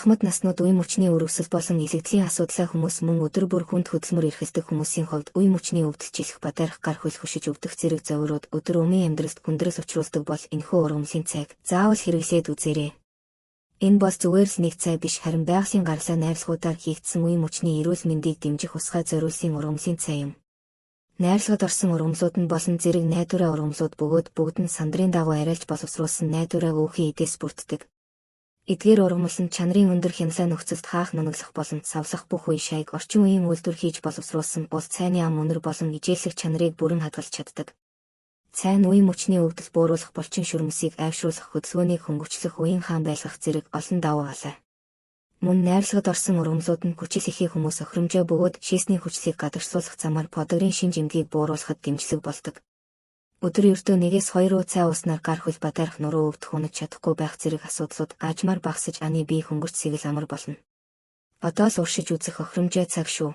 Ахмад наснууд үе мөчний өрөвсөл болон илэгдлийн асуудлаа хүмүүс мөн өдөр бүр хүнд хөдөлмөр эрхэлдэг хүмүүсийн хувьд үе мөчний өвдөл жилх бадайрах гар хөл хөшиж өвдөх зэрэг зовиурууд өдөр өмийн амьдралд хүндрэл учруулдаг бол энэхүү ургамлын цайг заавал хэрэглээд үзээрэй. Энэ бол зүгээр л нэг цай биш харин байгалийн гарлаа найрлагуудаар хийгдсэн үе мөчний эрүүл мэндийг дэмжих усгай зориулсан ургамлын цай юм. Найрлагад орсон ургамлууд нь болон зэрэг найдвараа ургамлууд бөгөөд бүгд нь сандрын дагуу арайлж боловсруулсан найдвараа өөхий эдээс бүрддэг. Эдгээр ургамал нь чанарын өндөр хяналаа нөхцөлд хаах нунаглах болон савлах бүх үе шаяг орчин үеийн үйлдвэр хийж боловсруулсан бол цайны ам үнэр болон ижээлэх чанарыг бүрэн хадгалж чаддаг. Цай нь үе мөчний өвдөл бууруулах булчин шүрмсийг аавшруулах хөдөлгөөнийг хөнгөвчлөх үеийн хаан байлгах зэрэг олон давуу галай. Мөн найрлагад орсон ургамлууд нь хүчил ихий хүмүүс хохиромжой бөгөөд шээсний хүчлийг гадагшлуулах замаар подагрын шинж эмгэгийг бууруулахад дэмжлэг болдог. Өдөр ердөө 1-2 уу цай ууснаар гар хөл бадайрах нуруу өвдөх унаж чадахгүй байх зэрэг асуудлууд аажмаар багасаж аны бие хөнгөрч сэгэл амар болно. Одоо л уршиж үзэх хохиромжой цаг шүү.